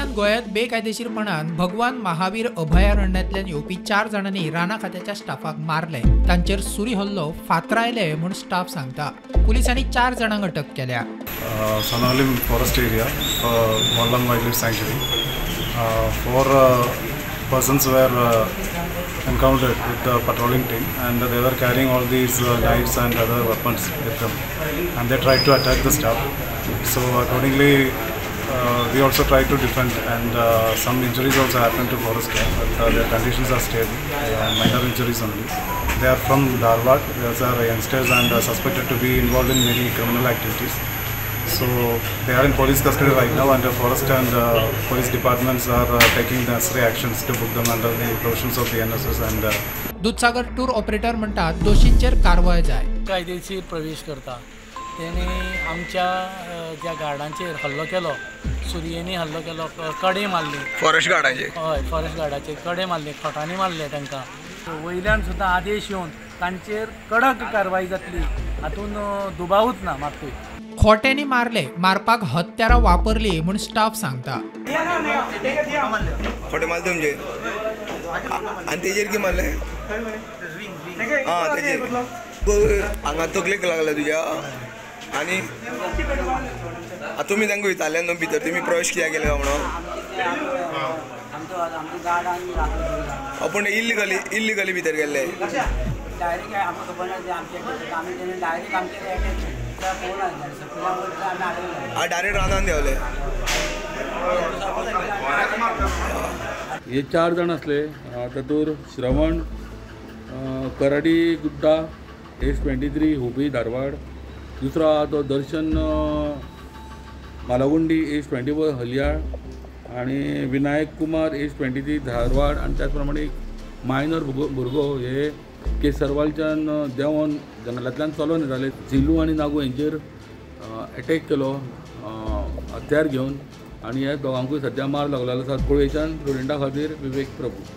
उपरांत गोंयांत बेकायदेशीरपणान भगवान महावीर अभयारण्यांतल्यान येवपी 4 जाणांनी राना खात्याच्या स्टाफाक मारले. तांचेर सुरी हल्लो फातरायले म्हूण स्टाफ सांगता. पुलिसांनी 4 जाणांक अटक केल्या. Sonaulim forest area, Mollem wildlife sanctuary, 4 persons were encountered with the patrolling team, and they were carrying all these knives and other weapons with them, and they tried to attack the staff. So accordingly, we also tried to defend, and some injuries also happened to forest guard, but their conditions are stable, minor injuries only. They are from Dharwad. These are youngsters and suspected to be involved in many criminal activities. So they are in police custody right now, and the forest and police departments are taking the necessary actions to book them under the provisions of the NSS and Dudhsagar tour operator म्हणतात दोषींचेर कारवाय जाय. कायदेशीर प्रवेश करता तेणी आमच्या ज्या गार्डांचेर हल्लो केलो, सुरयेंनी हल्लो केलो, कडे मारली फॉरेस्ट गार्डाचेर. हय, फॉरेस्ट गार्डाचेर कडे मारले, खोटांनी मारले तांकां. वयल्यान सुद्दां आदेश येवन तांचेर कडक कारवाय जातली हातून दुबावूच ना मातूय. खोट्यांनी मारले, मारपाक हत्यारां वापरली म्हूण स्टाफ सांगता. खोटे मारले तुमचे आनी तेजेर की मारले? आं, तेजेर हांगा तकलेक लागले तुज्या. आनी तुमी तांकां विचारलें न्हू भितर तुमी प्रवेश कित्याक केले म्हणून? पूण इल्लिगली भितर गेल्ले. डायरेक्ट रानान देंवले. हे 4 जाण आसले, तातूंत श्रवण कराडी गुड्डा एज 23 हुबळी धारवाड, दुसरो आहा तो दर्शन मालागुंडी एज 24 हलियाळ, आनी विनायक कुमार एज 23 धारवाड, आनी त्याच प्रमाणे एक मायनर भुरगो हे केसरवालच्यान देंवोन जंगलांतल्यान चलोन येताले. झिलू आनी नागू हेंचेर एटॅक केलो हत्यार घेवन, आनी ह्या दोगांकूय सद्या मार लागलेलो आसा. कुळेच्यान प्रुडंटा खातीर विवेक प्रभू.